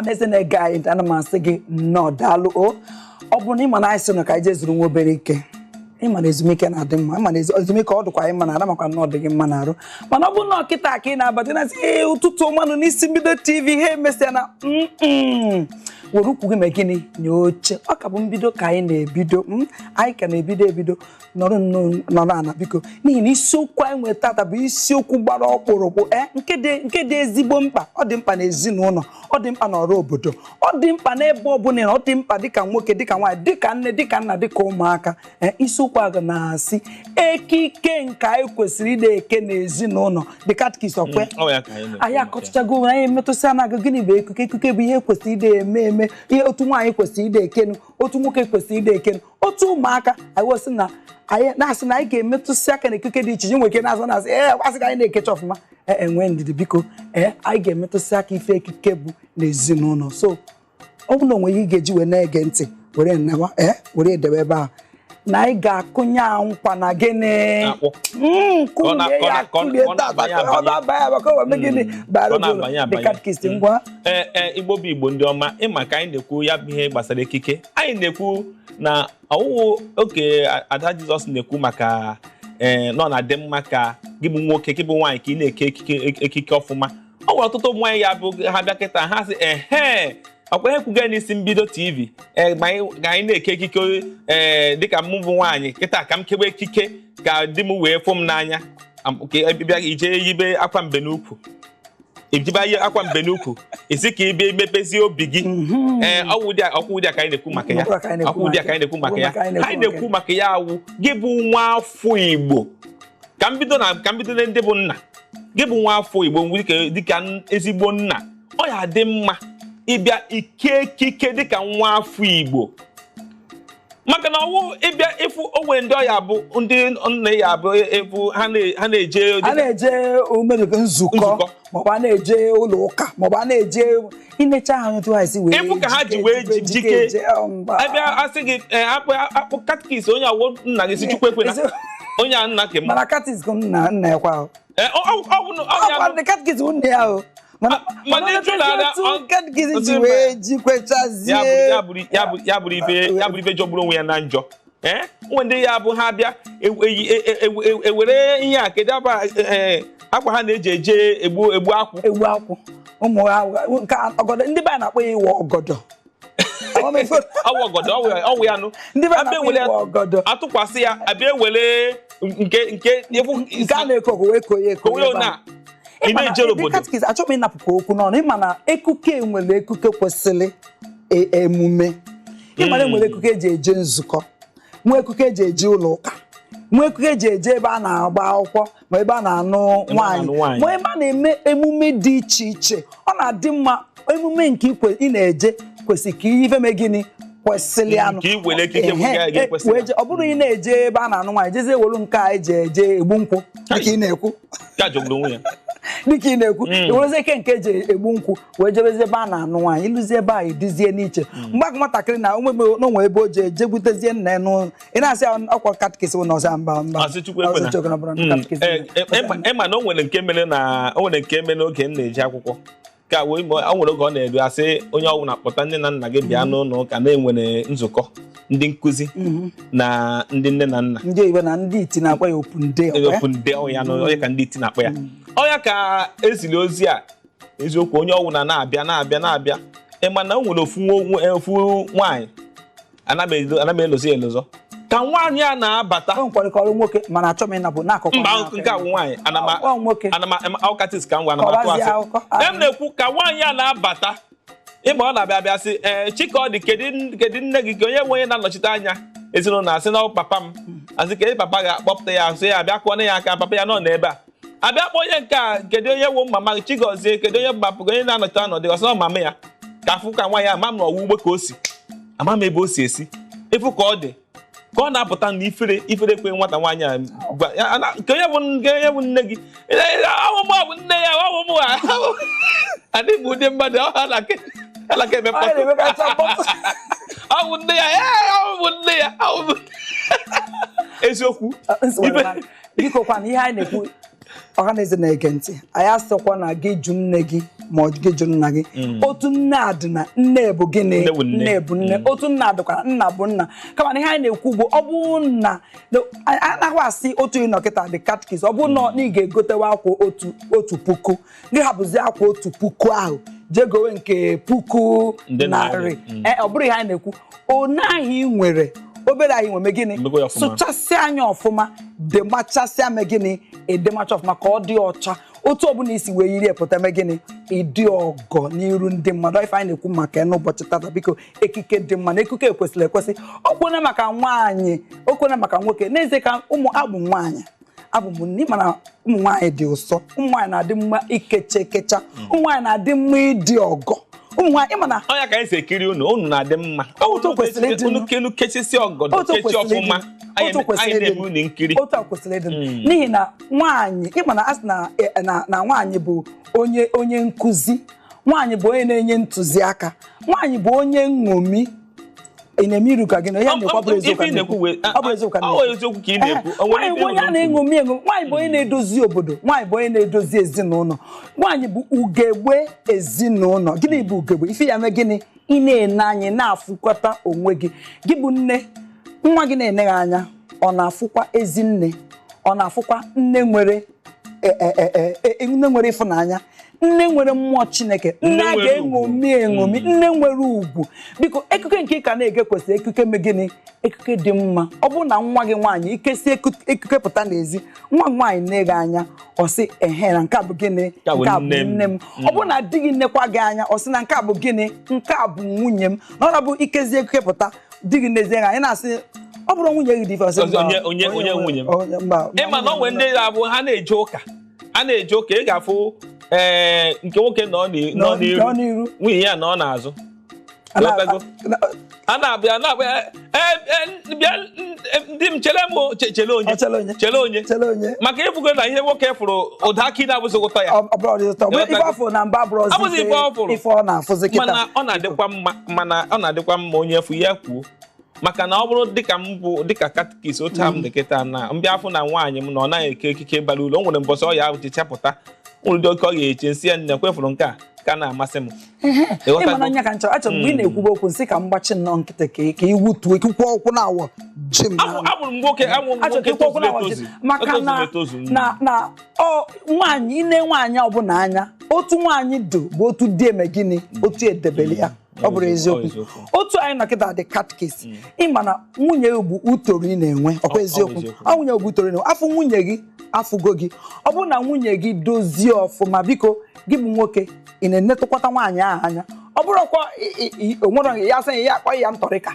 Ọhaneze na-ege anyị ntị, ana m asị gị nnọọ, daalụ. O ọ bụrụ na ị ma na anyị sị nụ ka anyị jee zuru nwa obere ike, ịma na ezumike na-adị mma, ịma na ezumike ọ dịkwa anyị mma na ara, makwa na ọ dị gị mma na arụ. Mana ọ bụrụ na ọkịta ka ị na-abata, na-asị, "Ee, ụtụtụ ọmanụ n'Isi Mbido TV," ha emesịa na were ụkwụ gị mee gịnị? Nye oche. Ọ ka bụ mbido ka anyị na-ebido. Anyị ka na-ebido ebido. Nọrọ nnọọ, nọrọ ala, biko, n'ihi na isiokwu anyị nwere tata bụ isiokwu gbara ọkpụrụkpụ, ee, nke dị ezigbo mkpa. Ọ dị mkpa n'ezinụlọ, ọ dị mkpa n'ọrụ obodo, ọ dị mkpa n'ebe ọbụla, ọ dị mkpa dịka nwoke, dịka nwaanyị, dịka nne, dịka nna, dịka ụmụaka. Ee, isiokwu a na-asị ekike nke anyị kwesịrị ị na-eke n'ezinụlọ. The catechist ọkwe Ọ ya ka anyị na-ekwu anyị maka ya. Akọchago, anyị emetụsị na gịnị bụ ekuke. Ekuke bụ ihe kwesịrị ide eme eme, ihe otu nwaanyị kwesịrị ide ekenu, otu nwoke kwesịrị ide ekenu, otu ụmụaka. Anyị wesị na anyị na-asị na anyị ga-emetụsị aka na ekike dị iche iche. Nwere ike na-asị na-asị, ee, asị ka anyị na-ekecha ọfụma. Ee, enwee ndidi, biko. Ee, anyị ga-emetụsị aka ife ekike bụ n'ezinụlọ. So ọ bụrụ na onwe ihe ị ga-eji wee na-ege ntị, were nnewa, ee, were edebe ebe a na anyị ga-akụnye nkwa na gịnị? Akpụ. Kụlie Ka ọ ya, kụlie ka ọ tata na-abanye ka ọ abanye. na-abanye abanye, ka ọ wee mee gịnị? Bara Ka ọ uru. na-abanye The abanye. catechist, ngwa. Ee, Igbo bụ Igbo, ndị ọma, ịma ka anyị na-ekwu ya bụ ihe gbasara ekike. Anyị na-ekwu na ọwụwụ oge Ada Jizọs na-ekwu maka, ee, nọ na-adị mma ka gị bụ nwoke, gị bụ nwaanyị, ka ị na-eke ekike ọfụma. Ọ nwere ọtụtụ ụmụ nwaanyị ya bụ ha bịa kịta, ha sị, ehe, ọkwa ihe kwuga n'Isi Mbido TV, ee, ma ka anyị na-eke ekike, ee, dịka mụ bụ nwaanyị kịta, ka m kebe ekike ka di m wee fụ m n'anya. Ka ị bịa ije yibe akwa mbe n'ukwu, ijibe ihe akwa mbe n'ukwu, isi ka ị bịa emepezie obi gị. Ee, ọwụ ụdị ọkwụ ụdị a ka anyị na-ekwu maka ya. Ọkwụ ka anyị na-ekwu Ọkwụ ụdị a ka anyị na-ekwu maka ya. Ọkwụ ka anyị Anyị na-ekwu maka ya awụ gị bụ nwa afọ Igbo, ka m bido na ndị bụ nna. Gị bụ nwa afọ Igbo, dịka ezigbo nna, ọ ya dị mma ịbịa ike ekike dịka nwa afọ Igbo, maka na ọwụ ịbịa ịfụ onwe ndị ọya bụ ndị nna ya bụ ịfụ ha na-eje A na-eje omenala nzukọ, Nzukọ. maọbụ a na-eje ụlọ ụka, maọbụ a na-eje inecha ha otu ha si wee Ịfụ ka ha ji wee jike. eje, mba. Abịa asị gị, ee, akpụ catechist, onye awụ nna gị si Chukwu ekwena onye a nna ke m. Mana catechist nna nna ya kwa o. Ee, ọ bụ ọ ya Ọkwa ndị catechist bụ nne ya o. Mana mana ịjụ na otu catechist ji otu wee jikwechazie. Ya bụrụ ife jọgburu onwe ya na njọ. Ee, nwe ndị ya bụ ha bịa ewere ihe a, kedu akwa ha na-eji eje egbu akwụ? Egbu akwụ, ụmụ ha nke ọgọdọ, ndị be anyị na-akpọ ya ịwa ọgọdọ. Ọwụ ọgọdọ, ọwụ ya nụ. Ndị be anyị Abịa na-akpọ ewere ịwa ọgọdọ. Atụkwasị ya, abịa ewere nke nke a na-eko oko wee koye eko kowe ebe na ahụ. ị Ịma na na-ejere ndị obodo. Catechist, achọghị m ịnapụkwa okwu n'ọnụ. Ịma na ekuke nwere ekuke kwesịrị emume. Ịma na enwere ekuke eji eje nzukọ, nwee ekuke eji eje ụlọ ụka, nwee ekuke eji eje ebe a na-agba akwụkwọ, ma ebe a na-anụ Ebe a na-anụ nwaanyị, nwaanyị. ma ebe a na-eme emume dị iche iche. Ọ na-adị mma emume nke ị na-eje kwesịrị ka ihe mee gịnị kwesịrị anụ. Ka ị were ekike bụ nke ga-ekwesị. Wee ọ bụrụ ị na-eje ebe a na-anụ nwaanyị, jezie welu nke a eji eje egbu nkwụ, dịka ị na-ekwu. Ka jọgburu onwe ya. Dịka ị na-ekwu, ewerezie ike nke eji egbu nkwụ wee jebezie ebe a na-anụ nwaanyị, ịlụzie ebe a, eduzie n'iche mgbe aka nwatakịrị na n'onwe ebe o ji eje gbutezie nna ya n'ụlọ, ị na-asị ya ọkwa catechist bụ na ọsị mba, mba. Asị Chukwu ekwena. Ọsị Chukwu na bụrụ na catechist. Ịma na o nwere nke mere na o nwere nke mere n'oge m na-eje akwụkwọ, ka wee o nwere oge ọ na-eru, asị onye ọbụla kpọta nne na nna gị bịa n'ụlọ ụka, na-enwere nzukọ ndị nkụzi na ndị nne na nna. Ndị oyibo na ndị iti na-akpọ ya open day, ọkwa ya? Open day, ọ ya na onye ka ndị iti na-akpọ ya. Ọ ya ka eziri ozi a eziokwu, onye ọbụla na-abịa, na-abịa, na-abịa. Ịma na o nwere ofu nwaanyị, ana m elozi elozo ka nwaanyị a na-abata. O nwekwara ka ọrụ nwoke, mana achọ m ịnapụ n'akụkụ. Mba, nke a bụ nwaanyị. Ana m Ọ nwoke. Ana m catechist ka m gwa, ana m atụ Kọwazie asị. akụkọ. Em na-ekwu ka nwaanyị a na-abata, ịma ọ na-abịa abịa sị, ee, Chikaọdị, kedu nne gị, ka onye nwe, onye na-anọchite anya ezinụlọ? Asị na ọ papa m. Asị kedu papa ga-akpọpụta ya, sị ya abịa kụọ ya aka, papa ya nọ n'ebe a. Abịa kpọọ onye nke a, kedu onye wụ mama gị? Chigozie, kedu onye bụ papa gị, onye na-anọchite ọnọdụ gị? Ọsị na ọ mama ya. Ka afụ ka nwaanyị ama m na ọwụ ugbo ka o si, ama m ebe o si esi ịfụ ka ọ dị ka ọ na-apụta na ifere ifere kwe nwata nwaanyị a nke onye bụ nne gị? Ọwụ mụ bụ nne ya, ọwụ mụ a adị m ụdị mmadụ ọ ha na-aka eme Ọ mkpọtụ. na-emekacha mkpọtụ. Ọ bụ nne ya, ee, ọ bụ nne ya, ọ bụ eziokwu. Nsogbu biko kwana, ihe anyị na-ekwu, ọhaneze na-ege ntị, anyị asịkwa na gị jụ nne gị ma ọ gị jụ nna gị. Otu nne a dị na nne bụ gịnị? Nne bụ nne. Nne bụ nne. Otu nna dịkwara, nna bụ nna. Kama na ihe anyị na-ekwu bụ, ọ bụ na anaghị asị otu ị nọ kịta dị catechist, ọ bụ na ị ga-egotewa akwa 1000, gị hapụzi akwa 1000 ahụ jee gowe nke puku Nde narị. narị. Ee, ọ bụrụ ihe anyị na-ekwu, one ahụ ị nwere, obere ahụ ị nwere, mee gịnị? Mekwa ya ọfụma. Sụchasịa anya ọfụma, demachasịa, mee gịnị, edemacha ọfụma ka ọ dị ọcha. Otu ọbụla isi wee yiri pụta, mee gịnị, ịdị ọgọ n'iru ndị mmadụ. Ife anyị na-ekwu maka ya n'ụbọchị tata, biko, ekike dị mma na ekike kwesịrị ekwesị. Ọ kwuona maka nwaanyị, o kwuona maka nwoke. N'ezie, ka ụmụ abụ nwaanyị, abụ m nne, mana ụmụ nwaanyị dị ụsọ. Ụmụ nwaanyị na-adị mma ikecha ekecha, ụmụ nwaanyị na-adị mma ịdị ọgọ, ụmụ nwaanyị, ịma na Ọ ya ka anyị si ekiri unu, unu na-adị mma. Otu kwesịrị ịdị Unu kenu kechisi ọgọdọ, otu kechi kwesịrị ọfụma. ịdị. Anyị Otu kwesịrị anyị ịdị. na-eme unu nkiri. Otu a kwesịrị ịdị, n'ihi na nwaanyị, ịma na asị na na nwaanyị bụ onye nkụzi, nwaanyị bụ onye na-enye ntụziaka, nwaanyị bụ onye nṅomi. Ị na-eme iru ka gị na ihe na-ekwu, ọ bụrụ eziokwu Ife ka ị na-ekwu na-ekwu. wee Ọ bụrụ eziokwu ka ọ na-ekwu. eziokwu ka ị na-ekwu. O nwere Nwaanyị ife bụ onye a unu na-eṅomi eṅomi. Nwaanyị bụ onye na-edozi obodo. Nwaanyị bụ onye na-edozi ezinụlọ. Nwaanyị bụ ugegbe ezinụlọ. Gịnị bụ ugegbe? Ife ya mee gịnị? Ị na-ene anya, na-afụkọta onwe gị. Gị bụ nne, nwa gị na-ene gị anya, ọ na-afụkwa ezi nne, ọ na-afụkwa nne nwere nne nwere ịfụnanya, nne nwere mmụọ Chineke, nne Nne a nwere ugwu. ga-eṅomi eṅomi, nne nwere ugwu. Biko, ekike nke ị ka na-ege kwesịrị ekike me gịnị? Ekike dị mma. Ọ bụrụ na nwa gị nwaanyị ikesi ekike pụta n'ezi, nwa gị nwaanyị na-eghe anya, ọ sị ehe, na nke a bụ gịnị? Nke a bụ Nke a bụ nne m. nne m. Ọ bụrụ na di gị nekwa gị anya, ọ sị na nke a bụ gịnị? Nke a bụ nwunye m. Na ọ na-abụ ikezi ekike pụta, di gị n'ezie anya na-asị, ọ bụrụ nwunye gị dị ife, ọ sị, Ọzọ mba, onye nwunye m. mba. Ịma na ọ nwere ndị ga-abụ ha na-eje ụka, a na-eje ụka, ị ga-afụ ee nke nwoke nọ nọ nọ n'iru, n'iru. Nwunye ya nọ n'azụ. Ghọtago? A na-abịa na-abịa, ee ee, bịa ndị m, chere m, chere onye? Ọ chere onye? Chere onye? Chere onye? Maka ịfụgo na ihe nwoke fụrụ ụda akị na-abụzị ụtọ ya. Ọ bụrụ ọdịtọ ife afọ na mba abụrọzi. Abụzị ife ọ fụrụ. Ife ọ na-afụzi kịta. Mana ọ na-adịkwa mma, mana ọ na-adịkwa mma onye fụ ya kwuo, maka na ọ bụrụ dịka m bụ dịka catechist, otu a m dị kịta, na mbịa afụ na nwaanyị m na ọ naghị eke ekike bara uru, o nwere mbọsị ọ ya ahụ chechapụta nwere ụdị oke ọ ga-eche nsị ya, nne kwefụrụ nke a ka na-amasị m. Ịghọtago? Ịma na anya ka nchọ achọ mgbe ị na-ekwube okwu, nsị ka mgbachi nnọọ nkịtị ka ka iwutuo ikwukwu okwu na-awọ ji m n'ala. Abụrụ m nwoke, abụ m Achọ nwoke ka ikwu okwu tozuru na-awọ ji etozu. maka Etozuru na etozu. na ọ nwaanyị ine nwaanyị ọbụla anya, otu nwaanyị dị bụ otu di eme gịnị, otu edebere ya. Ọ bụrụ Eziokwu, eziokwu. eziokwu. Otu anyị nọ kịta dị catechist, ịma na nwunye gị bụ utoro ị na-enwe ọkwa Ọ- ọ eziokwu? Eziokwu. Ọ nwunye gị bụ utoro ị na-enwe, afọ nwunye gị afụgo gị. Ọ bụrụ na nwunye gị dozie ọfụma, biko, gị bụ nwoke, ị na-enetụkwata nwaanyị ahụ anya. Ọ bụrụkwa o nwere ya sị ya akpọ ya ntọrịka,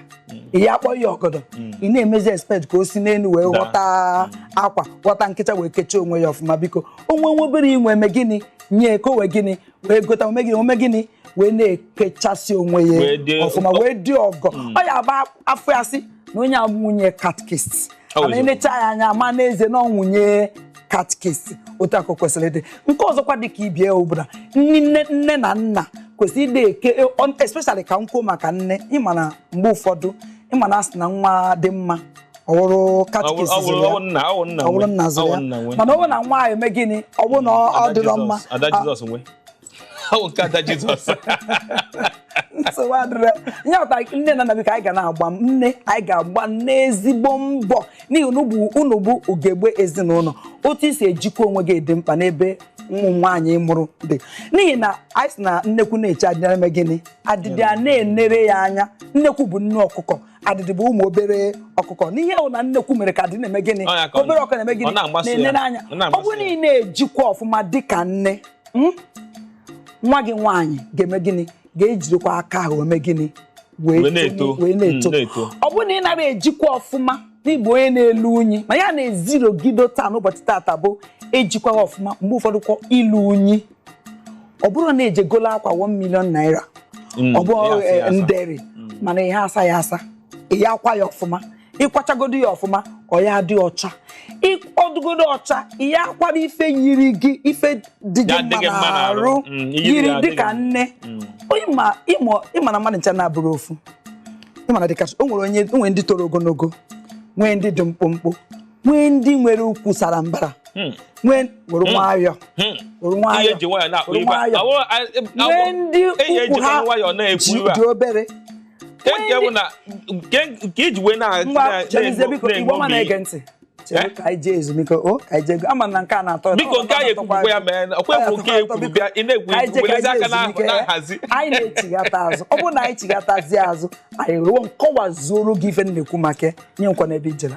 ya akpọ ya ọgọdọ, ị na-emezi expect ka o si n'elu wee Daa. ghọta akwa, ghọta nkịta wee kechie onwe ya ọfụma. Biko, onwe nwe obere inwe, eme gịnị, nye ka o wee gịnị, wee gota ome gịnị, ome gịnị, wee na-ekechasị onwe ya Wee dị- ọfụma, wee dị ọgọ. Ọ ya agba afọ ya sị na onye a bụ nwunye catechist. Ọ bụ Mana eziokwu. enecha ya anya, ma n'ezie na ọ nwunye catechist, otu akụ kwesịrị ịdị. Nke ọzọkwa dị ka ibie ọbụla, nne nne na nna kwesịrị ịdị eke, especially ka m kwuo maka nne. Ịma na mgbe ụfọdụ, ịma na asị na nwa dị mma, ọ wụrụ catechist Ọ bụrụ zụrụ ya. ọ bụrụ nna, ọ bụrụ nna Ọ bụrụ nwe. nna Ọ zụrụ bụrụ ya. nna nwe. Mana ọ bụrụ na nwa eme gịnị, ọ bụrụ na ọ Ada dịrọ Jizọs, mma. Ada Jizọs nwe. Ọ bụ nke Ada Jizọs. Nsogbu adịrọ nye ọta. Nne na nna, biko, anyị ga na-agba nne, anyị ga-agba n'ezigbo mbọ, n'ihi na unu bụ ugegbe ezinụlọ. Otu isi ejikwa onwe gị dị mkpa n'ebe ụmụ nwaanyị mụrụ dị, n'ihi na anyị sị na nnekwu na-eche adịdị eme gịnị, adịdị a na-enere ya anya. Nnekwu bụ nne ọkụkọ, adịdị bụ ụmụ obere ọkụkọ. N'ihe ahụ na nnekwu mere ka adịdị na-eme gịnị? Ọ ya ka ọ Obere ọkụkọ na-eme gịnị? Ọ na-amasị ya. Na-enere anya. Ọ na-amasị Ọ bụrụ na ya. ị na-ejikwa ọfụma dịka nne, nwa gị nwaanyị ga-eme gịnị? Ga-ejidekwa aka ahụ eme gịnị? Wee na-eto. Wee na-eto. Na-eto. Ọ bụrụ na ị nara ejikwa ọfụma n'ịbụ onye na-elu unyi, ma ya na-ezirogido taa n'ụbọchị taata bụ ejikwaghị ọfụma, mgbe ụfọdụ kwa ilu unyi, ọ bụrụ na ejegolo akwa 1 million naira, ọ bụ ya asa ya asa. nderi, mana ihe asa ya asa, ihe akwa ya ọfụma, ịkwachagodo ya ọfụma, ọ ya dị ọcha, ọdụgodo ọcha, ihe akwara ife yiri gị, ife dị Ya gị adị gị mma mma n'arụ, n'arụ. Yiri yiri ya adị dịka gị. nne. Ịma ịma na mmadụ ncha na-abụrụ ofu. Ịma na dịka o nwere onye, o nwere ndị toro ogologo, nwee ndị dị mkpụmkpụ, Nwee ndị nwere ukwu sara mbara, nwee were nwayọọ, were Ihe nwayọọ, eji nwayọọ na-akpọ were ibe a. nwayọọ. Nwee ndị Ihe ukwu eji ha nwayọọ na-ekwu ibe a. dị obere. Nke nke bụ na nke iji wee na Ngwa, na- cherezie biko, Igbo ọma na-eṅomi. na-ege ntị, chere ka anyị jee ezumike o, ka anyị jee. Ama na nke a na-atọ ụtọ. Biko, nke anyị ekwukwukwa ya mee, ọkwa ekwu nke ekwuru bịa, ị na-ekwu, Ka anyị jee, ka welezi anyị aka jee ezumike, na-ahazi. Anyị na-echighata azụ. Ọ bụrụ na anyị chighatazie azụ, anyị ruo nkọwazuoro gị ife m na-ekwu maka ya. Nye nkwa n'ebe ijere.